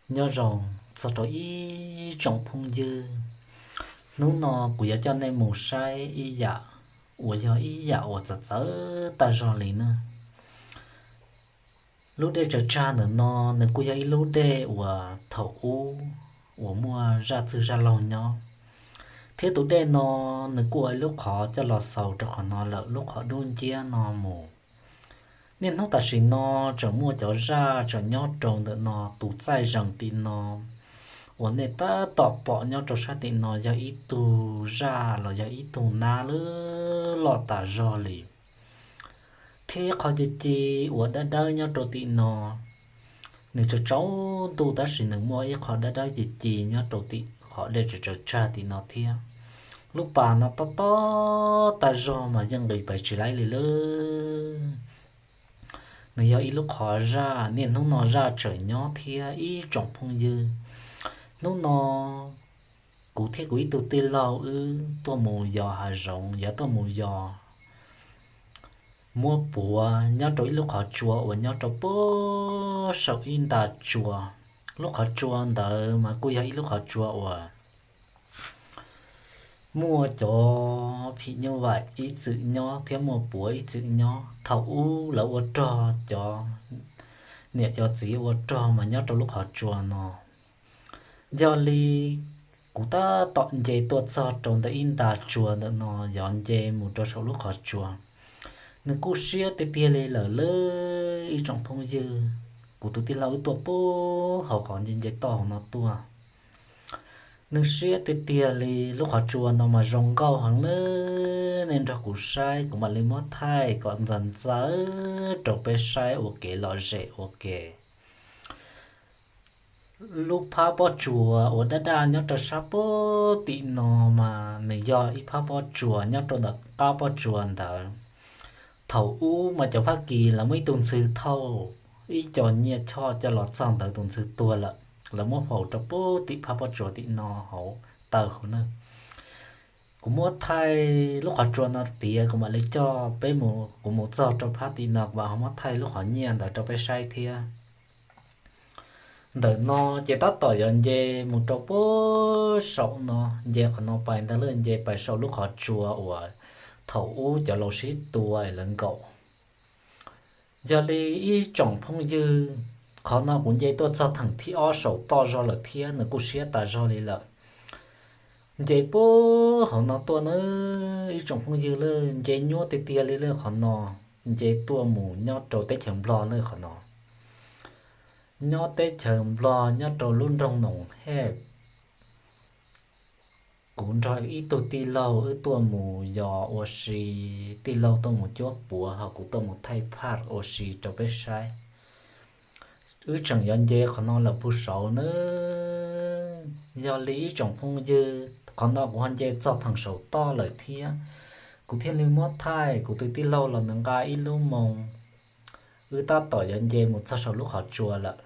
Nyob zoo txog rau ib tsoom phooj ywg, hnub no kuv yuav coj nej mus saib ib yam uas yog ib yam uas txawv txawv tag zog li na. Lub dej tsaws tsag ntawm no nws kuj yog ib lub dej uas thaum ub uas muaj zaj txwg zaj laug nyob, thiab tus dej no nws kuj ua ib lub qhov coj los xaus rau qhov no lawm lub qhov dub nciab no mus. Niaj hnub tam sim no tseem muaj cov zaj tseem nyob rau ntawm no, tus txaij zees tim no uas nej tab tom pom nyob rau sab tim no yog ib tug zaj los yog ib tug nab loj tas zog li, thiab ib qho ci ci uas dawb dawb nyob rau tim no. Nws tsaus tsaus ntuj tab sis nws muaj ib qho dawb dawb ci ci nyob rau tim qhov dej tsaws tsag tim no thiab. Lub pas no tob tob tag zog mas yeej nqis pais tsis laib li lawm. Nws yog ib lub qhov zaj, niaj hnub no zaj tseem nyob thiab ib tsoom phooj ywg. Hnub no kuv thiab kuv ib tug tij laug wb tuaj mus yos hav zoov, yuav tuaj mus yos muab puav nyob rau ib lub qhov tsua uas nyob rau puag saum ib nta tsua. Lub qhov tsua ntawd mas kuj yog ib lub qhov tsua uas muaj cov phim nyuj vaim ib txwm nyob thiab muaj puav ib txwm nyob. Thaum ub lawv ua rog, cov niam cov txiv ua rog mas nyob rau lub qhov tsua no. Yog li kuv tab tom nce tuaj txog rau ntawm ib nta tsua ntawm no, yog nce mus rau saum lub qhov tsua. Nws kuj siab tiag tiag li lawm lawm ib tsoom phooj ywg. Kuv tus tij laug wb tuaj puag hauv qhov nce nce toj hauv no tuaj. Nws siab tiag tiag li, lub qhov tsua no mas zoo nkauj heev lawm, nej nrog kuv saib kuv mam li muab thaij kom ntxaws ntxaws rau peb saib ua kev lom zem ua ke. Lub phab pob tsuas uas daj daj nyob rau sab puag tim no mas nws yog ib phab pob tsuas nyob rau ntawm qab pob tsuas ntawd. Thaum ub mas cov Fab Kis lawv muaj ib tug ntxhw thauj ib co nyiaj choj coj los txog ntawd tus ntxhw tuag lawm, lawv muab faus rau puag tim phab pob tsuas tim no hauv taw hauv na. Kuv muab thaij lub qhov tsua no tiav kuv mam li coj peb mus, kuv mus txog rau phab tim no kuv mam ho muab thaij lub qhov nyiaj ntawd rau peb saib thiab. Ntawm no ces tab tom yuav nce mus rau puag saum no, nce qhov no pais ntag lawm, nce pais saum lub qhov tsua uas thaum ub cov laus sib tua es lawv nkaum. Yog li ib tsoom phooj ywg, qhov no kuv nce tuaj txog theem thib ob saum toj zog lawm thiab nws kuj siab tas zog li lawm. Nce puag hauv no tuaj na, ib tsoom phooj ywg, lawm nce nyuaj tiag tiag li lawm qhov no. Nce tuaj mus nyob rau teb chaws Nplog lawm qhov no, nyob teb chaws Nplog nyob rau lub nroog Noom Hej. Kuv nrog ib tug tij laug wb tuaj mus yos ua si, tij laug tuaj mus cuab puav ho kuv tuaj mus thaij phaj ua si rau peb saib. Wb tseem yuav nce qhov no lawm puag saud na. Yog li ib tsoom phooj ywg, qhov no kuv ho nce txog theem saum toj lawm thiab, kuv thiaj li muab thaij. Kuv tus tij laug los nws nqa ib lub moo, wb tab tom yuav nce mus txog saum lub qhov tsua lawm.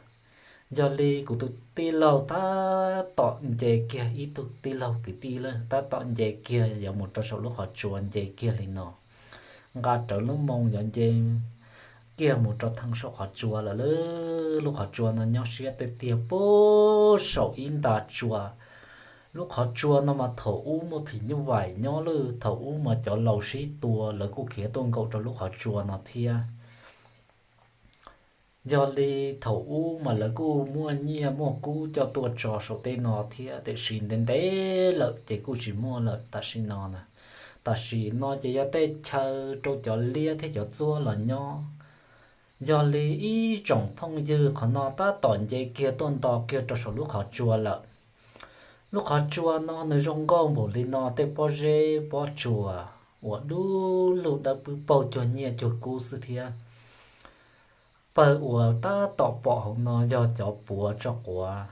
Yog li kuv tus tij laug tab tom nce kiag, ib tug tij laug kwv tij lawm tab tom nce kiag yuav mus rau saum lub qhov tsua, nce kiag li no, nqa rawv lub moo yuav nce kiag mus rau theem saum qhov tsua lawm. Lub qhov tsua no nyob siab tiag tiag puag saum ib nta tsua. Lub qhov tsua no mas thaum ub muaj phim nyuj vaim nyob lawm, thaum ub mas cov laus sib tua lawv kuj khiav tuaj nkaum rau lub qhov tsua no thiab. Yog li thaum ub mas lawv kuj muaj nyiaj muaj kub coj tuaj tso saum tej no thiab, tiam sis ntev ntev lawm ces kuj tsis muaj lawm tam sim no na. Tam sim no ces yog tej chaw rau cov liab thiab cov txuab los nyob. Yog li ib tsoom phooj ywg, qhov no tab tom nce kiag tuaj nto kiag rau saum lub qhov tsua lawm. Lub qhov tsua no nws zoo nkauj npaum li no, tej pob zeb pob tsuas uas dub lug dawb pwb paug cuag nyiaj cuag kub xwb thiab. Pawg uas tab tom pom hauv no yog cov puav tso quav.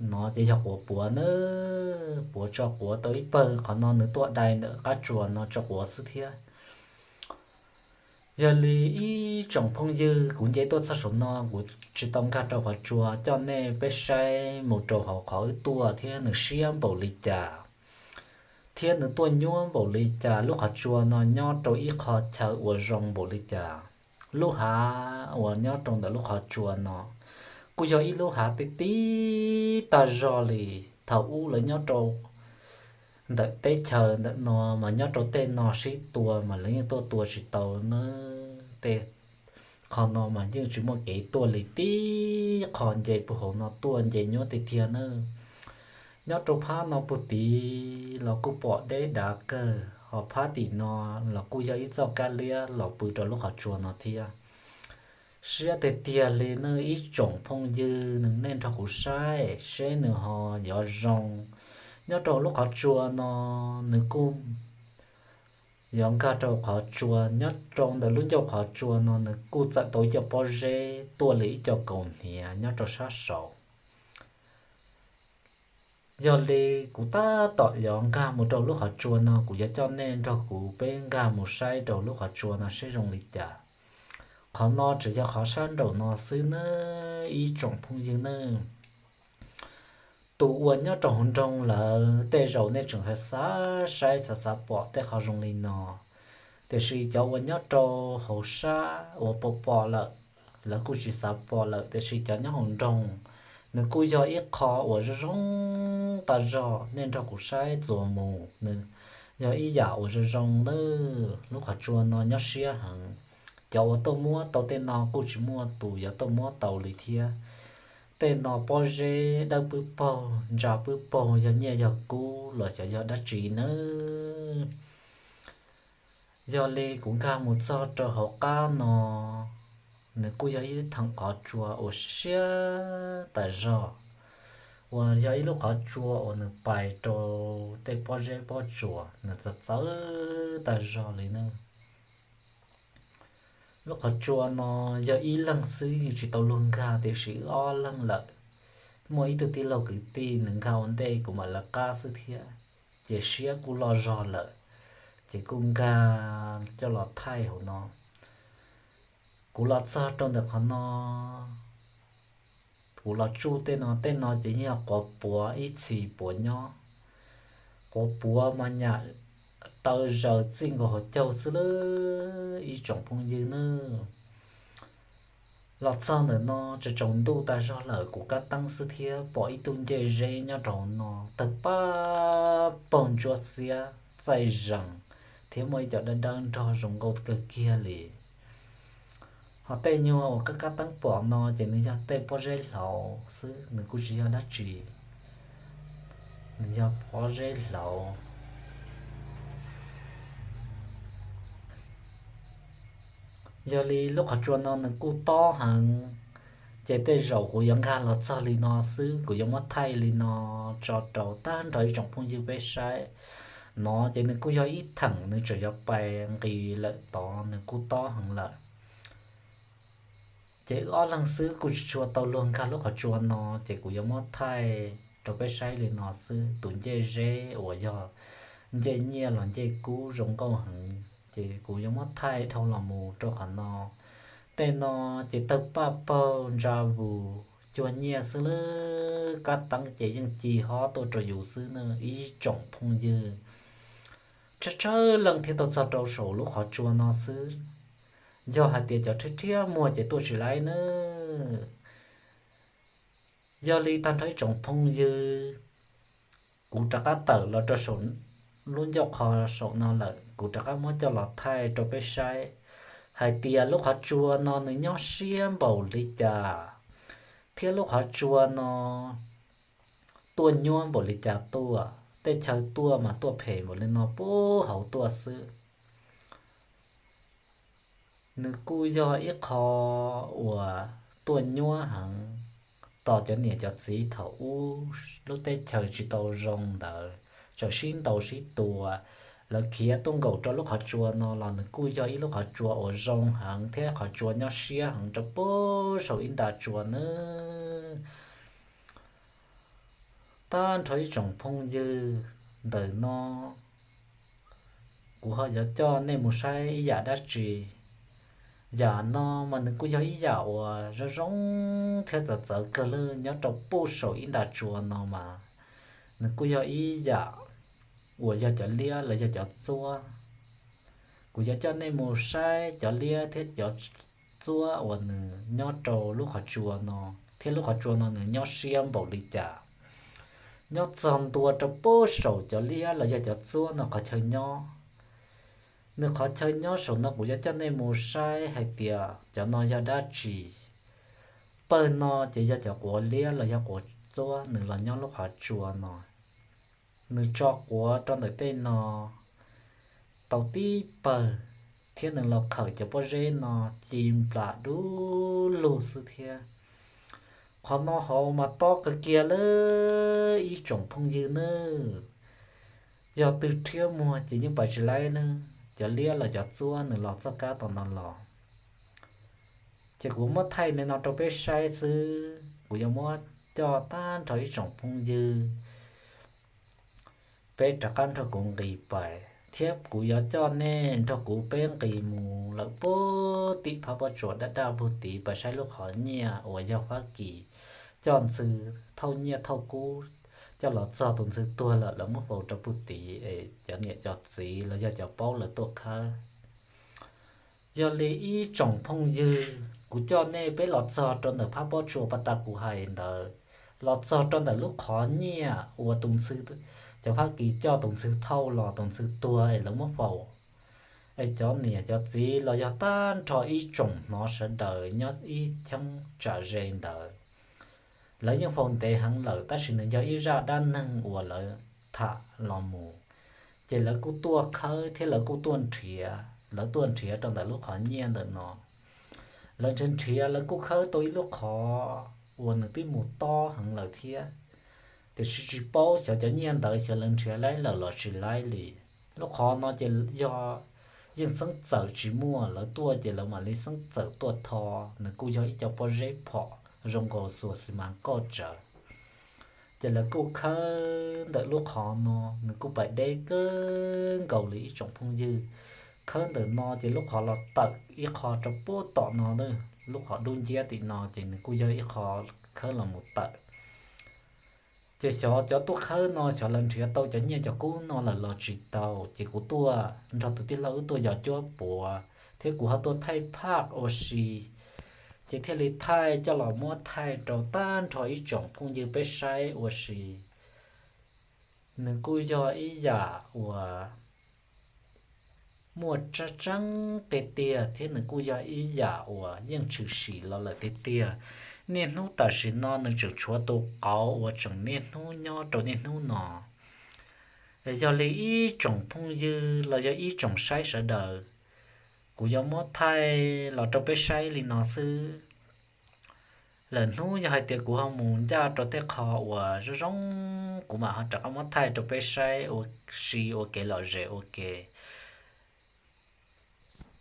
No ces yog quav puav na, puav tso quav tau ib pawg, qhov no nws tuaj dai ntawm qab tsua no tso quav xwb thiab. Yog li ib tsoom phooj ywg, kuv nce tuaj txog saum no kuv tsis tau nkag rau qhov tsua, coj nej peb saib mus rau hauv qhov wb tuaj thiab nws siab npaum li cas, thiab nws tuaj nyuaj npaum li cas. Lub qhov tsua no nyob rau ib qho chaw uas zoo npaum li cas. Lub hav uas nyob rau ntawm lub qhov tsua no Kuj yog ib lub hav tib tib tag zog li. Thaum ub lawv nyob rau ntawm teb chaws ntawm no mas nyob rau tej no sib tua mas lawv yeej tuaj tua tsis tau na. Tej qho no mas yeej tsis muaj kev tuaj li, tib qho nce puag hauv no tuaj nce nyuaj tiag tiag na. Nyob rau phab no puag tid los kuj pom deb dav kawg, ho phab tim no los kuj yog ib txoj kab liab los pw rau lub qhov tsua no thiab. Siab tiag tiag li na ib tsoom phooj ywg, nej nrog kuv saib seb nws ho yuav zoo. Nyob rau lub qhov tsua no, nws kuj yuav nkag rau qhov tsua, nyob rau ntawm lub ncauj qhov tsua no nws kuj txawm tau ib co pob zeb tuaj li ib co kaus hniav nyob rau sab saud. Yog li kuv tab tom yuav nkag mus rau lub qhov tsua no, kuv yuav coj nej nrog kuv peb nkag mus saib rau lub qhov tsua no seb zoo li cas. Qhov no tseem yog qhov sab nraum no xwb na ib tsoom phooj ywg na. Tus uas nyob rau hauv nroog lawm tej zaum nej tseem xav xav saib xav xav pom tej qhov zoo li no, tiam sis cov uas nyob rau hauv sab uas pom pom lawm, lawv kuj tsis xav pom lawm, tiam sis cov nyob hauv nroog, nws kuj yog ib qho uas zoo zoo tag zog. Nej nrog kuv saib txuas mus, nws yog ib yam uas zoo zoo nawb. Lub qhov tsua no nyob siab heev, cov uas tuaj muab tau tej no kuj tsis muaj tus yuav tuaj muab tau li thiab. Tej no pob zeb dawb pwb paug ntsa pwb paug, yog nyiaj yog kub los xyov yog dab tsi nawb. Yog li kuv nkag mus txog rau hauv qab no, nws kuj yog ib theem qhov tsua uas siab tas zog, uas yog ib lub qhov tsua uas nws pais rau tej pob zeb pob tsuas, nws txawv txawv tas zog li na. Lub qhov tsua no yog ib leeg xwb yeej tsis tau luag nkag, tiam sis wb ob leeg lawm. Muaj ib tug tij laug kwv tij nws nkag ua ntej kuv mam lawv qab xwb thiab, ces siab kuj loj zog lawm, ces kuj nkag coj los thaij hauv no. Kuv los txog rau ntawm qhov no, kuv los tsuj tej no, tej no ces yeej yog quav puav ib txhis puav nyob. Quav puav mas nyam taw zaws txij nkaus hauv caug xwb lawm ib tsoom phooj ywg nawb. Los txog ntawm no tsaus tsaus ntuj tas zog lawm, kuv kab teeb xwb thiab pom ib tug ncej zeb nyob rau hauv no tawg paj paug ntsuab xiab txaij zees, thiab muaj ib co dawb dawb nrog zoo nkauj kawg kiag li. Ho tej nyuag uas kab kab teeb pom no ces nws yog tej pob zeb hlauv xwb, nws kuj tsis yog dab tsi, nws yog pob zeb hlauv. Yog li lub qhov tsua no nws kuj tob heev, ces tej zaum kuv yuav nkag los txog li no xwb, kuv yuav muab thaij li no tso rau tag nrho ib tsoom phooj ywg peb saib. No ces nws kuj yog ib theem nws tseem yuav pais nqis lawm tod, nws kuj tob heev lawm. Ces wb ob leeg xwb kuj tsis tshua tau luag nkag lub qhov tsua no, ces kuv yuav muab thaij rau peb saib li no xwb. Tus ncej zeb uas yog ncej nyiaj los ncej kub zoo nkauj heev, ces kuv yuav muab thaij dhau los mus rau qhov no. Tej no ces tawg paj paug ntsa vus cuag nyiaj xwb lawm, kab teeb ces yeej ci hob tuaj rau yus xwb na ib tsoom phooj ywg. Tsawg tsawg leej thiaj tau txog rau saum lub qhov tsua no xwb. Yog hais tias cov rhiab rhiab muag ces tuaj tsis laib nawb. Yog li tag nrho ib tsoom phooj ywg, kuv rov qab tawm los rau saum lub ncauj qhov saum no lawm, kuv rov qab muab coj los thaij rau peb saib hais tias lub qhov tsua no nws nyob siab npaum li cas, thiab lub qhov tsua no tuaj nyuab npaum li cas tuaj, tej chaw tuaj mas tuaj phem npaum li no puag hauv tuaj xwb. Nws kuj yog ib qho uas tuaj nyuab heev. Tos cov niam cov txiv thaum ub lub teb chaws tsis tau zoo ntawd, tseem sib ntaus sib tua, lawv khiav tuaj nkaum rau lub qhov tsua no los nws kuj yog ib lub qhov tsua uas zoo heev thiab qhov tsua nyob siab heev rau puag saum ib nta tsua nawb. Tag nrho ib tsoom phooj ywg, ntawm no kuv ho yuav coj nej mus saib ib yam dab tsi. Yam no mas nws kuj yog ib yam uas zoo zoo thiab txawv txawv kawg lawm nyob rau puag saum ib nta tsua no mas nws kuj yog ib yam uas yog cov liab los yog cov txuab. Kuv yuav coj nej mus saib cov liab thiab cov txuab uas nws nyob rau lub qhov tsua no. thiab lub qhov tsua no nws nyob siab npaum li cas. Nyob txog ntua rau pem saum cov liab los yog cov txuab no qhov chaw nyob. Nws qhov chaw nyob saum no kuv yuav coj nej mus saib hais tias cov no yog dab tsi. Pawg no ces yog cov quav liab los yog quav txuab nws los nyob lub qhov tsua no. Nws tso quav rau ntawm tej no tau tib pawg, thiab nws los khawm cov pob zeb no ci nplam dub lug xwb thiab. Qhov no hauv mas tob kawg kiag lawm ib tsoom phooj ywg nawb. Yog twg rhiab muag ces yeej pais tsis laib nawb, cov liab los cov txuab nws los txoj kab tom no los. Ces kuv muab thaij li no rau peb saib xwb, kuv yuav muab coj tag nrho ib tsoom phooj ywg peb rov qab nrog kuv nqis pais, thiab kuv yuav coj nej nrog kuv peb nqis mus lawm puag tim phab pob tsuas daj daj puag tid pais saib lub qhov nyiaj uas yog Fab Kis coj ntxhw thauj nyiaj thauj kub coj los txog tus ntxhw tuag lawm lawv muab faus rau puag tid es cov niam cov txiv los yog cov paub lawv tuaj khawb. Yog li ib tsoom phooj ywg, kuv coj nej peb los txog rau ntawm phab pob tsuas pas tas kuv hais ntawd, los txog rau ntawm lub qhov nyiaj uas tus ntxhw, cov Fab Kis coj tus ntxhw thauj los tus ntxhw tuag es lawv muab faus, es cov niam cov txiv los yog tag nrho ib tsoom hnov sawv daws nyob ib cheeb tsam ze ntawd, lawv yeej faus ntev heev lawm tab sis nws yog ib zaj dab neeg uas lawv tham los mus, ces lawv kuj tuaj khawb thiab lawv kuj tuaj nrhiav, lawv tuaj nrhiav rau ntawm lub qhov nyiaj ntawm no. Lawv nrhiav nrhiav lawv kuj khawb tau ib lub qhov uas nws twb mus tob heev lawm thiab, tiam sis tsis paub xyov cov nyiaj ntawd xyov lawv nrhiav laib lawm los tsis laib li. Lub qhov no ces yog yeej xeeb txawm tsis muaj, lawv tuaj ces lawv mam li xeeb txawm tuaj tho. Nws kuj yog ib co pob zeb phom zoo nkaus xuas xi mas kauj tsawv. Ces lawv kuj khawb ntawm lub qhov no, nws kuj pais deb kawg nkaus li ib tsoom phooj ywg. Khawb ntawm no ces lub qhov los tawm ib qho rau puag tom no, lub qhov dub nciab tim no ces nws kuj yog ib qho khawb los mus tawm. Ces xyov cov tuaj khawb no xyov lawv nrhiav tau cov nyiaj cov kub no lawm los tsis tau, ces kuv tuaj nrog tus tij laug wb tuaj yos cuab puav thiab kuv ho tuaj thaij phaj ua si, ces thiaj li thaij coj los muab thaij rau tag nrho ib tsoom phooj ywg peb saib ua si. Nws kuj yog ib yam uas muaj tseeb tseeb tiag tiag thiab nws kuj yog ib yam uas yeej tshwm sim los lawm tiag tiag. Niaj hnub tam sim no nws tseem tshuav tus qauv uas tseem niaj hnub nyob rau niaj hnub no. Yog li ib tsoom phooj ywg los yog ib tsoom saib sawv daws, kuv yuav muab thaij los rau peb saib li no xwb. Lwm hnub yog hais tias kuv ho mus ncaj rau tej qho uas zoo zoo, kuv mam ho rov qab muab thaij rau peb saib ua si ua kev lom zem ua ke.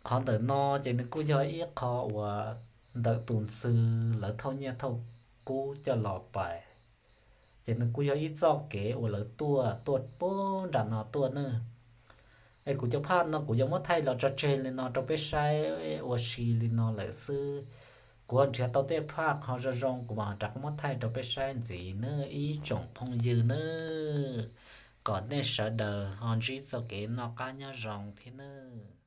Qhov ntawm no ces nws kuj yog ib qho uas ntawm tus ntxhw lawv thauj nyiaj thauj kub coj los pais, ces nws kuj yog ib txoj kev uas lawv tuaj tuaj puag nram no tuaj na. Es kuv cov phaj no kuv yuav muab thaij los tso tseg li no rau peb saib ua si li no lawm xwb. Kuv ho nrhiav tau tej phaj ho zoo zoo kuv mam rov qab muab thaij rau peb saib ntxiv nawb ib tsoom phooj ywg nawb. Kom nej sawv daws ho ntsib txoj kev noj qab nyob zoo thiab nawb.